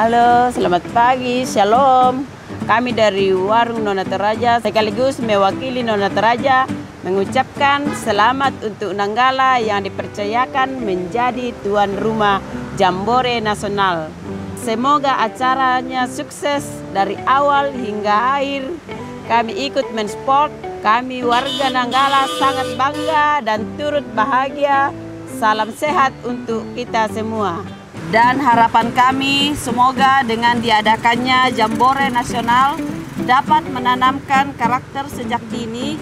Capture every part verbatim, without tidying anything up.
Halo, selamat pagi, shalom. Kami dari Warung Nona Toraja sekaligus mewakili Nona Toraja mengucapkan selamat untuk Nanggala yang dipercayakan menjadi tuan rumah Jambore Nasional. Semoga acaranya sukses dari awal hingga akhir. Kami ikut mensupport, kami warga Nanggala sangat bangga dan turut bahagia. Salam sehat untuk kita semua. Dan harapan kami, semoga dengan diadakannya Jambore Nasional dapat menanamkan karakter sejak dini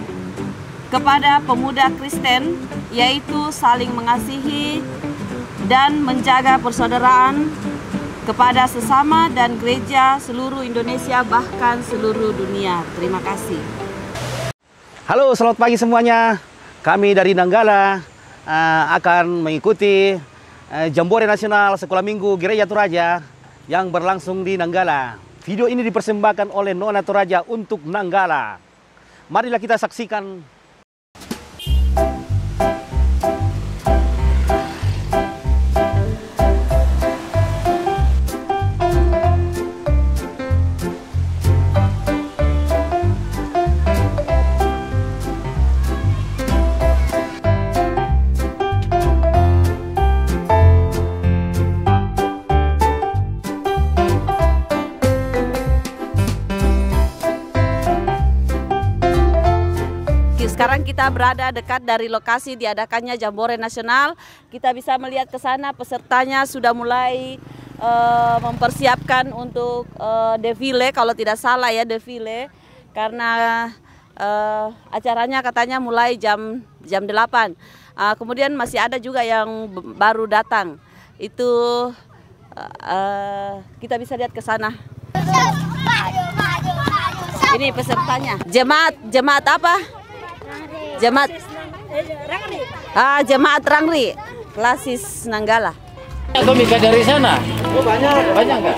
kepada pemuda Kristen, yaitu saling mengasihi dan menjaga persaudaraan kepada sesama dan gereja seluruh Indonesia, bahkan seluruh dunia. Terima kasih. Halo, selamat pagi semuanya. Kami dari Nanggala, eh, akan mengikuti, eh, Jambore Nasional Sekolah Minggu Gereja Toraja yang berlangsung di Nanggala. Video ini dipersembahkan oleh Nona Toraja untuk Nanggala. Marilah kita saksikan. Sekarang kita berada dekat dari lokasi diadakannya Jambore Nasional. Kita bisa melihat ke sana, pesertanya sudah mulai, eh, mempersiapkan untuk, eh, defile, kalau tidak salah ya, defile. Karena, eh, acaranya katanya mulai jam, jam delapan. Ah, kemudian masih ada juga yang b-, baru datang. Itu, eh, kita bisa lihat ke sana. Ini pesertanya. Jemaat, jemaat apa? Jemaat. Ah, jemaat Rangri. Klasis Nanggala. Komika dari sana. Oh, banyak. Banyak nggak?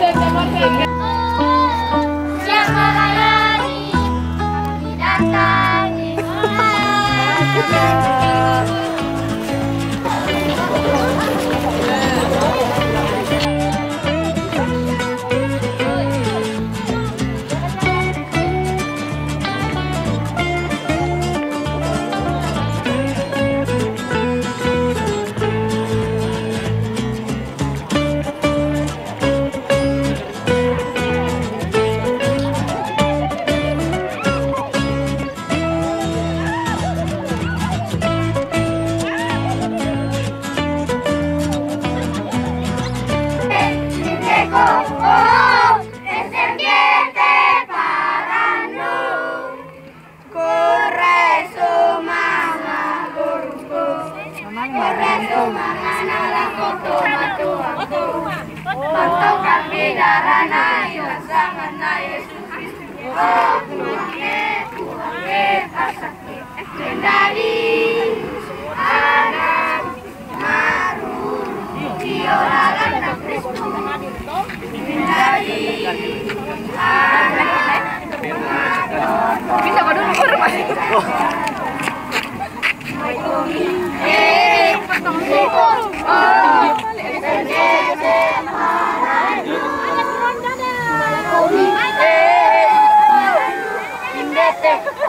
Bisa kau dulu, Pur.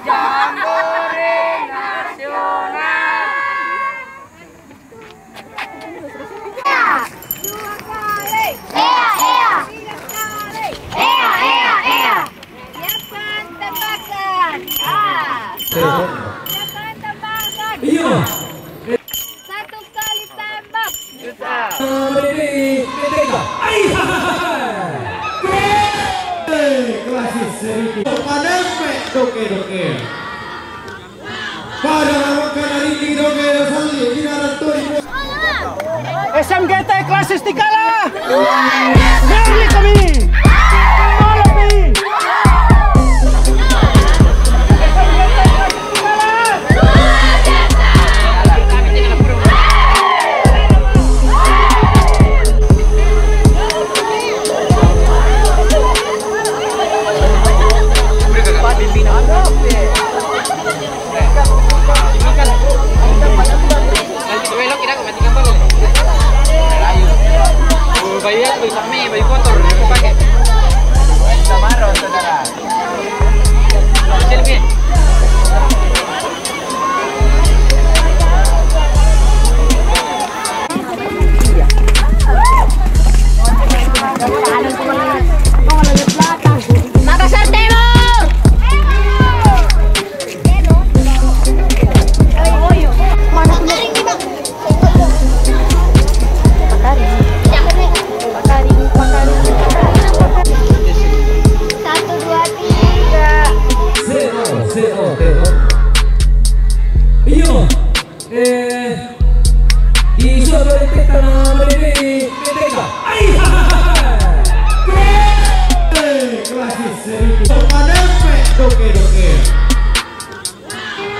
Jambore Nasional. Ea, ea. Ea, ea, ea. Siapkan tembakan. Ah. Siapkan tembakan. Iya. Satu kali tembak. Berdiri, ketika. Ai, hai, hai. Klasis sedikit. Pada doke-doke. Pada makan hari ini doke, salli, di dalam tuh. S M G T Klasis Tikala. Merli kami. Merli. Nanti belok kita matikan balik. Ayo. Bayu ya, bayu sami, bayu kotor, pakai. Doke, doke.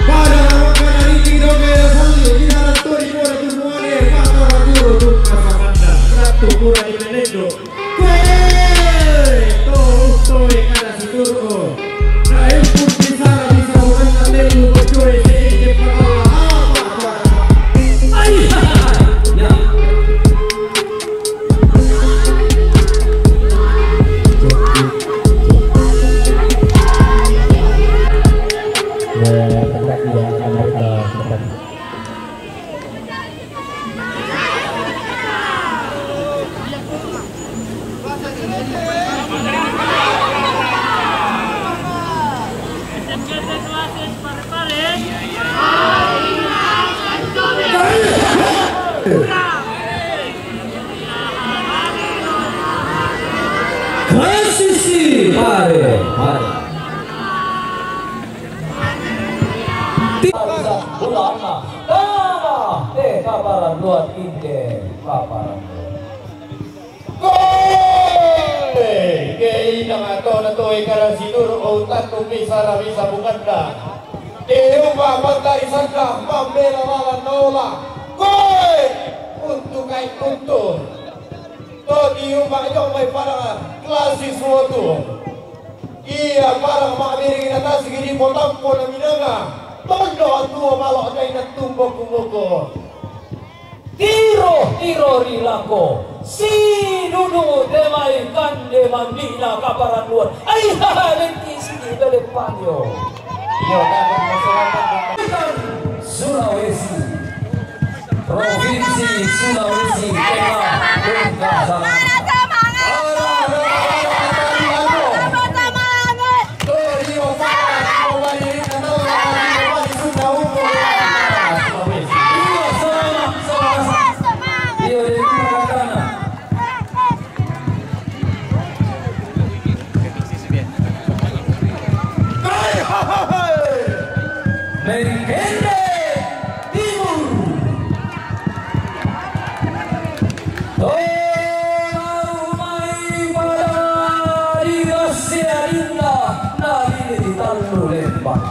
Pada nama kana riki doke da salli, di dalam tori pore tu muane, mata majuru tu kasakanda. Ratu pura di Belendo. Koe! To, to, e kada situru. Na empun di sana bisa bukan na telu, koe, se, se, pala, apa, apa, apa. Ai, ha, ha, ha. Ya. Kasisi pare, pare. Ti-, bulan na. Tama, te kaparan luat inte, kaparan luat. Koe! Ke ina nga tona toe kada sinuru o utanku bisa na bisa bukanda. Te upa pantari sanda, mambela lalan nola. Koe! Untuk kai untuk. To di upa jong mai pada klasi suotu. Ia pada mamiring ina tasi gidi potampo na minanga. Tondo atua malo dai na tumbo kumoko. Tiro, tiro ri lako. Si dudu te mai kande mambina kaparan luat. Ai, ha, ha, lenti sini bele panyo. Iyo, dapat masyarakat. Sulawesi. Provinsi Sulawesi Tengah. Bengkasana. Mengkende Timur. Tonaru mai pada di Gasia Dinda, na dini di Tandu Lembang.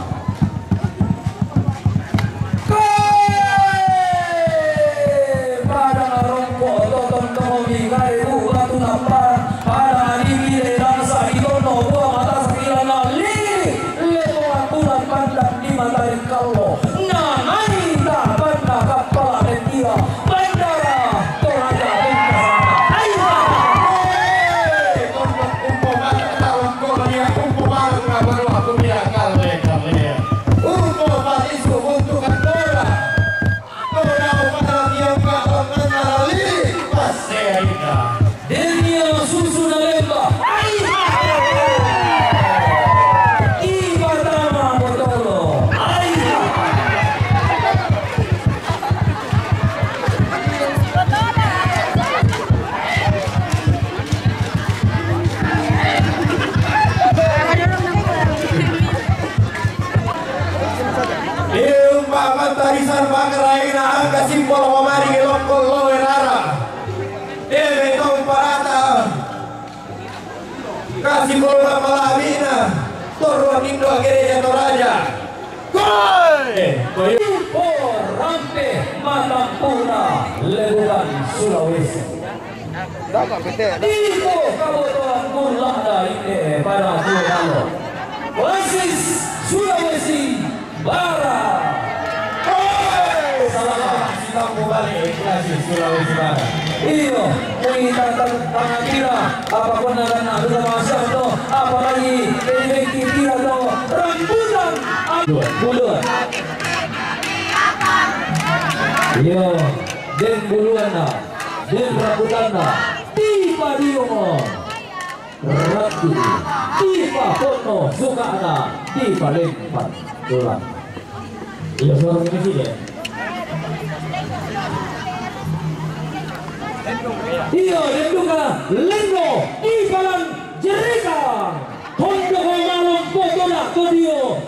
Koe! Pada ngarongko toton tomi kare bu batu nampar, pada adiki le rangsa di tono bua mata sakila na lili, le toa tulan pandang di mata Kallo, na naita banda kappala mentira, bandara Toraja Bengkasana. Ayo. Eh, untuk umpo mana tahu kau dia umpo mana baru aku bilang kale kale. Umpo palisu untuk Andora. Andora mana dia kau mana lili pas saya. Denia susu na lemba. Ai. Iba tama botolo. Ai. Iu mama tarisan pakaraina angka simbol mamari gelok kolo erara. Debe tau parata. Kasi bola malamina. Torro nindo gereja Toraja. Gol! Eh, koyo. Ipo rampe matampuna lebukan Sulawesi. Ipo kabotoan gulada ine pada tuan. Wasis Sulawesi Barat. Hei! Salah. Sitamu balik, Sulawesi Barat. Iyo, mui tata tangan tira, apa pun akan nak juga masuk tu, apalagi ini tira tu, rambutan, bulan. Iyo, den buluan na, den rambutan na, tiba di rumah. Ratu, tiba pono sukana, tiba lempan tulang. Iya, suara ini sih, ya. Iya, dan juga Lendo, tiba lang jerika. Kondo ko malong poto na kodio.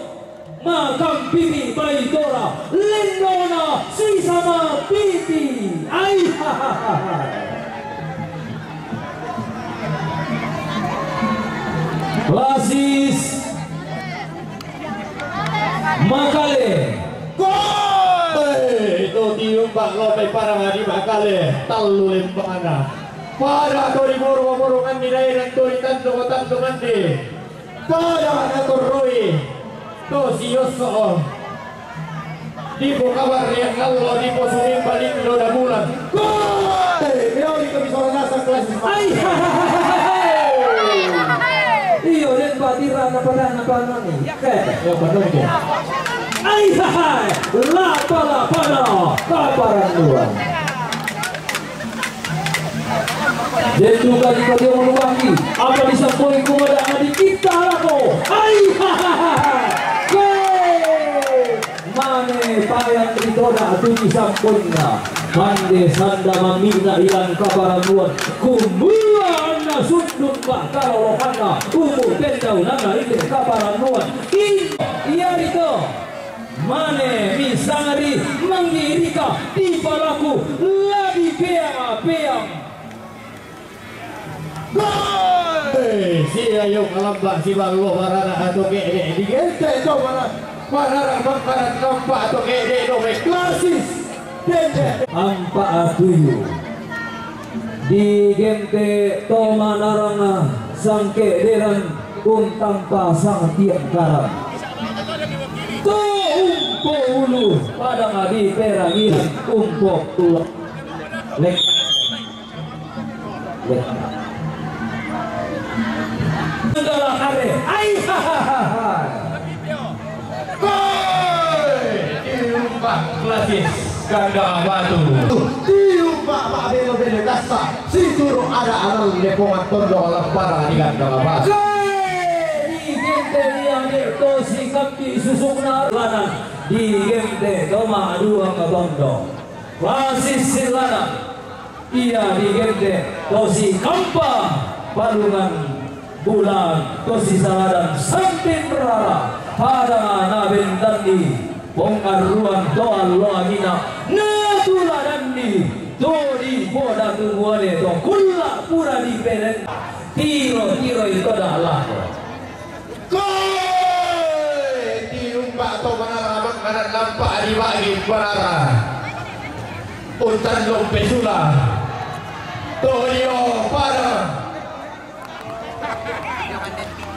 Makam pipi bai tora, lendona sisama pipi. Ai, ha, ha, ha, ha. Klasis. Pada madi makale tallu lembana. Pada to di boro-boronganni daerah to di tandoko-tandonganni. Pada na torroi to siosso. Dipo kabar riang allo, dipo sumimba lindo da bulan. Gol! Meoli kami soal nasa klasis. Ai, hai, hai, hai, hai. Iyo, den patira na pada na panani. Kete, yo panunggu. Ai, hai, hai. Lapa-lapana Kaparannuan. Den duka dikadiong luwangi, apa disampoi kumada adi kita lako. Ai, hai, hai, hai, hai. Weh. Mane payang ri toda tu disampoinna. Mande sanda mamina ilang Kaparannuan. Kumua anna sundun pakkalolohanna. Umu pendaunanna inde Kaparannuan. In, iarito. Mane misangari manggirika dipalaku ladi peang-peang. Gol! Eh, sia yo kalamba siballo barana atau kede di gente to mana, barana bakaran nampak atau kede do klasis. Gente. Ampa atuyu. Di gente to manarang sangkederan untampa sangtiang karang. To umpo ulu padang di perangiran umpo tulang. Lek. Lek. Segala kare. Ai, ha, ha, ha, ha. Gol! Tiumbak klasis kandang batu. Tiumbak mak belo-belo kasta. Situru ada aral lepongan tondo alam para di kandang batu. Gol! Di gente dia de to si kaki susukna lanan. Di gente to ma dua ke tondo. Klasis silanan. Ia di gente to si kampa palungan bulan to si saladan sampin rara pada na bentandi pongarruan to allo angina na tuladanni to di poda tumuane to kulla pura di pelen tiro-tiro ito dalako. Gol! Tiumbak to manara mangkanan nampak di bagi manara. Utan lompe sula. Toyo pada.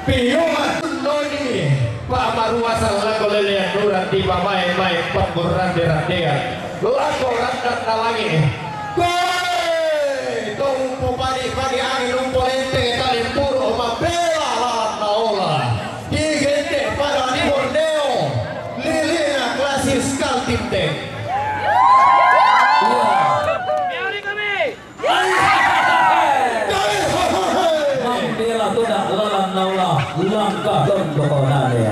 Piumat noni. Pak Marua salako lelean nuran di pamain-main pengurang di randean. Lako randang nalangi. Gol! Tumpu padi-padi angin umpo lenteng talimpuru mambela lawan naola. Digente pada di Borneo. Lilina klasis Kaltim Teng. Iya. Mambela toda lawan naola langkah don bokonane.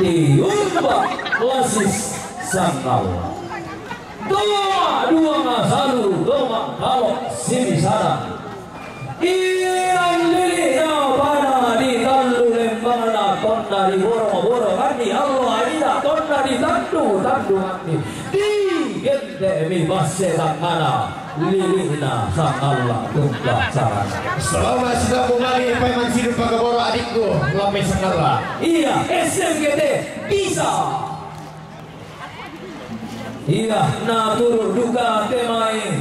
Tiumbak klasis sangkal. Doma dua ngasalu, doma kalok sinisana. Ilang lili na pada di tallu lembangna tonna di borong-boronganni allo aida tonna di tandu-tandunganni. Di gente mi basse tangana lilina sangalla tungka sarana. Selamat sisambung lagi, paimang sidu pakaboro adikku, lambe sangalla. Iya, S M G T bisa. Iya, na turu duka te mai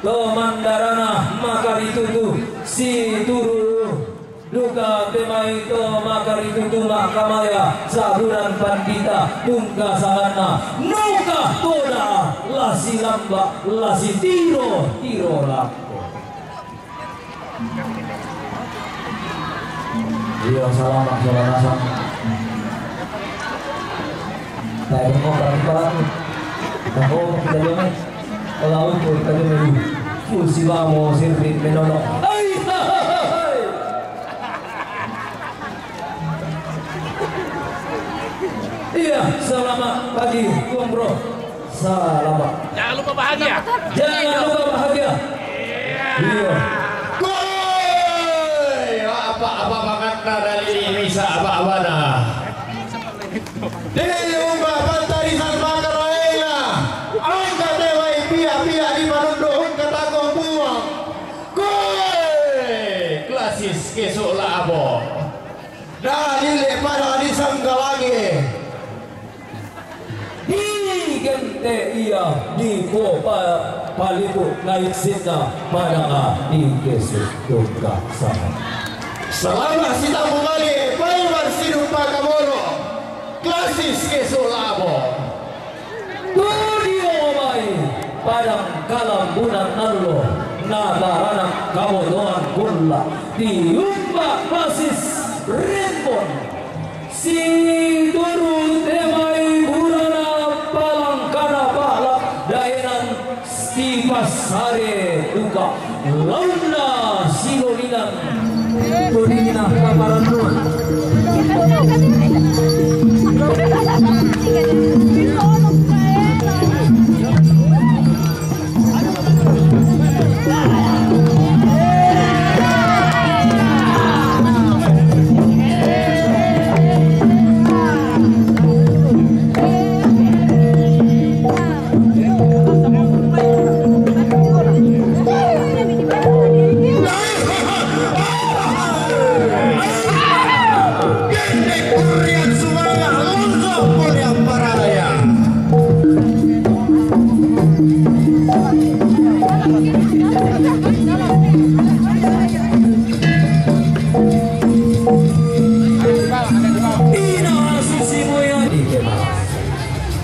to mandarana maka ditutu si turu duka te mai to maka ditutu maka maya saburan pandita tungka sanganna nuka toda lasi lamba lasi tiro tiro lako. Iya, salama, salama, salama. Tayo mo, parang parang. Ako, kita dyan eh. Wala ko po, tayo mo. Full si Mamo, si Rick, may nono. Ay! Iya, selamat pagi, Tuan Bro. Selamat. Jangan lupa bahagia. Jangan lupa bahagia. Iya. Woi, apa-apa banget dari ini bisa apa-apa dah. Di rumah pantari salmaka raena. Angka tewai pia-pia di panunduhun katakong buang. Woi, klasis kesok labo. Dalile pada di sanggalangi. Higen Te ia di ko pa, paliku naisinna padanga di Yesus tungka sama. Salama si tammu mali, paiwan sidupa kamolo, klasis keso labo. Tu dio mai padang kalambunan allo, na baranak kamotoan kulla, tiumba klasis rimbun. Situru te mai burana palangkana pala daenan sipasare duka launna sinolinan. Todinna kaparannuan.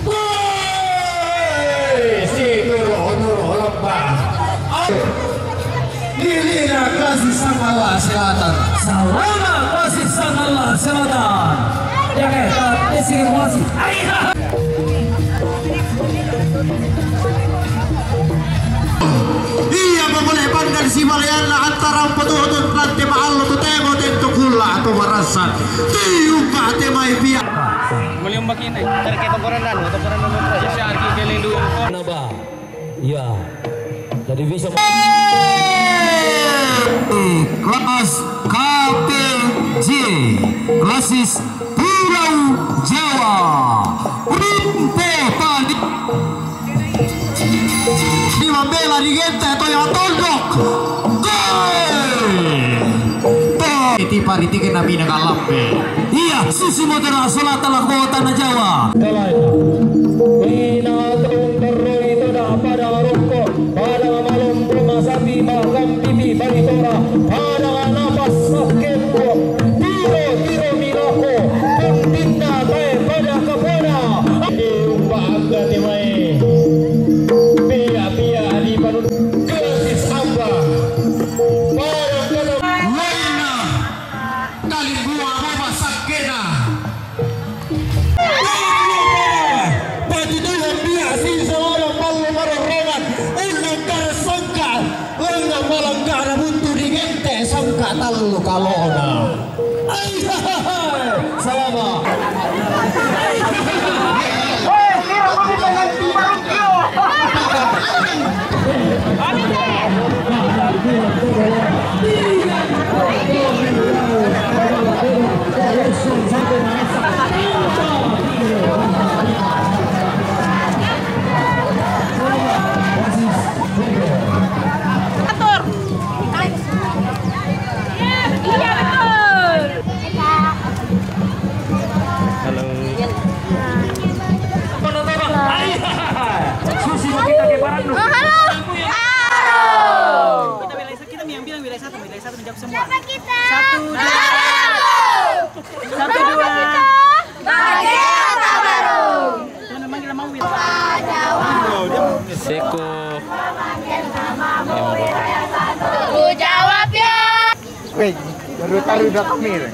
Woi, si turu-turu lebah. Dilina kasih sang Allah selatan. Salama kasih sang Allah selatan. Ya, eh, tapi sih masih. Iya, pemulai bandar si Maliana antara petuhutun rantai maallo tu temo tentu kula atau merasa. Tiup pate mai pia. Muli umbaki nai. Terke tokoran anu, tokoran anu. Bisa arki keleng dulu. Naba. Ya. Jadi bisa. Kelas K P J, klasis Pulau Jawa. Rimpo tadi. Di mambela di gente atau yang tondok. Gol. Ti pariti kena mina kalambe. Iya, susi modera solata la kota na Jawa. Ina tongkoro itu da pada rokok, pada malombo masapi makan pipi bari tora, pada napas sakit. Tiro, tiro milako, pembina tae pada kepala. Di umba angga temae. Pia, pia, di panu. Klasis amba. Pada kata. Lainna. Kalimbua mama sakkena. Pati tu yang biasa seorang pallu marorrongan. Unang kare sangka. Lenga malangkara buntu di gente sangka tallu kalona. Ai, hai, hai. Salama. Atur. Iya, betul. Halo. Susi, mau kita ke Parang, no? Oh, halo. Halo. Kita wilayah, kita yang bilang wilayah satu, wilayah satu menjawab semua. Siapa kita? Satu, dua. Satu, dua. Bahagia Tabarung. Jangan manggil nama Wil. Seko. Yang botak. Lu jawab ya. Weh, baru taruh dua kamera.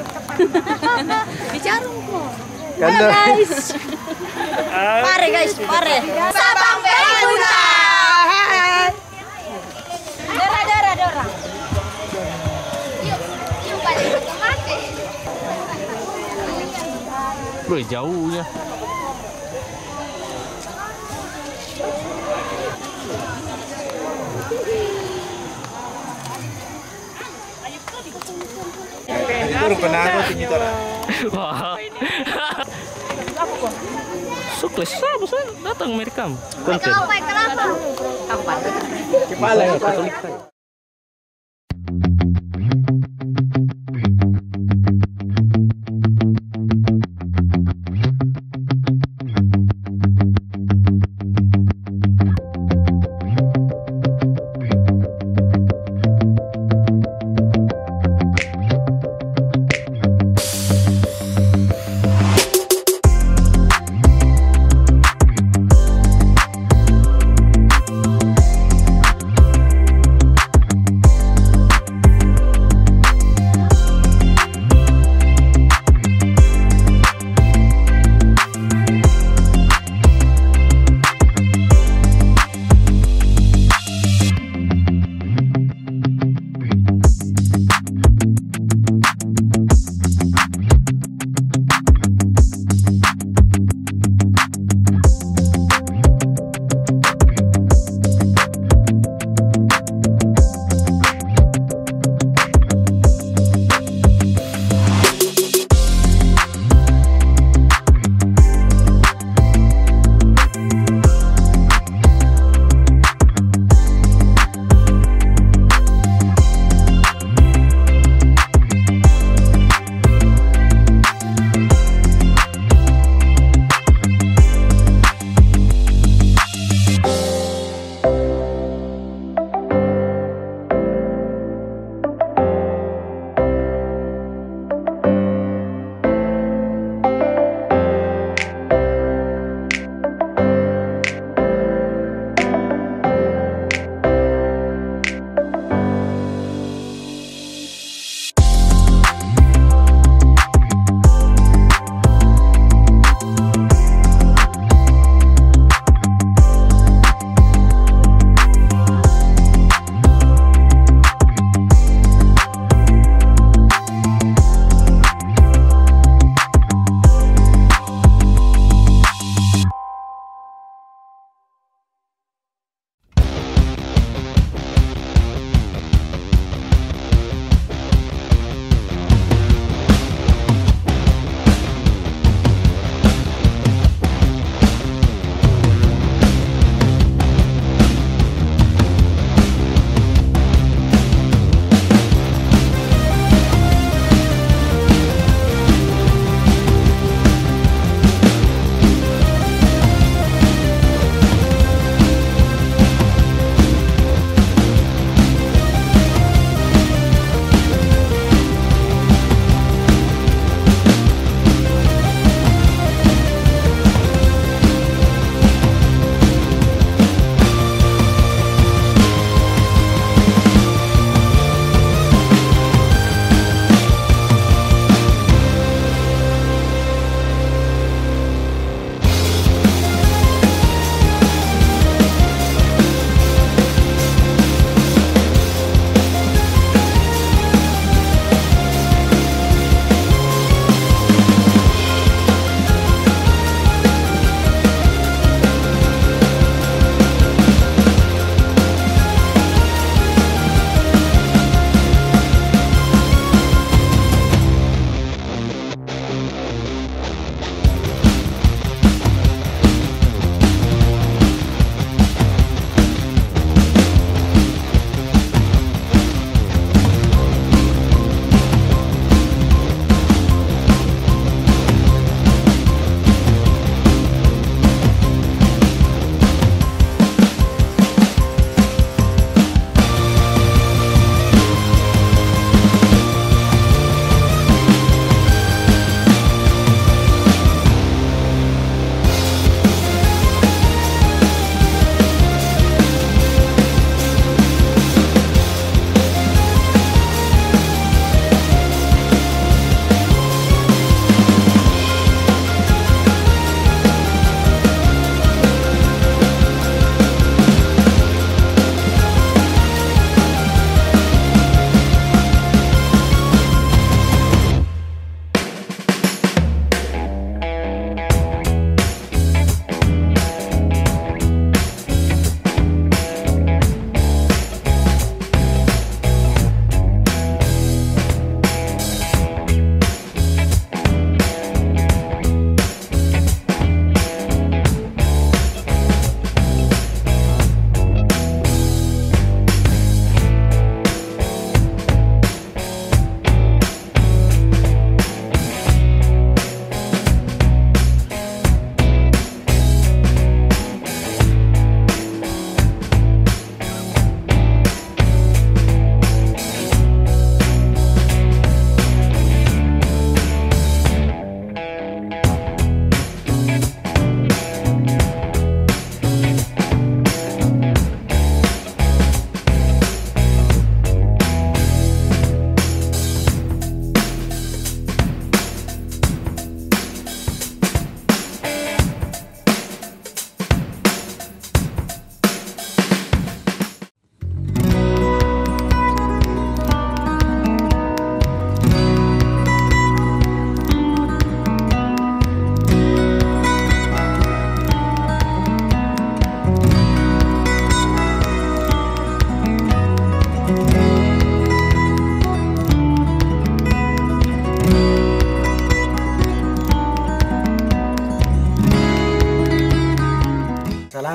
Bicara kok. Halo, guys. Pare, guys, pare. Sabang Belu. Hai. Dora, Dora, Dora. Yuk, yuk, Pak. Wih, jauhnya. Itu rupanya aku tinggi, Dora. Wah. Sukses, siapa saya datang merekam konten. Kepala, kepala.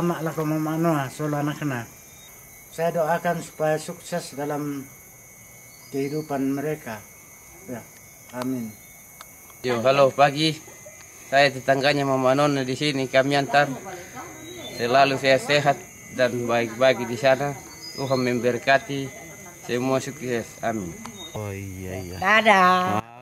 Ama' lako Mama Noah, solo anakna. Saya doakan supaya sukses dalam kehidupan mereka. Ya, amin. Yo, halo, pagi. Saya tetangganya Mama Nona di sini, kami antar. Selalu sehat-sehat dan baik-baik di sana. Tuhan memberkati semua, sukses. Amin. Oh, iya, iya. Dadah.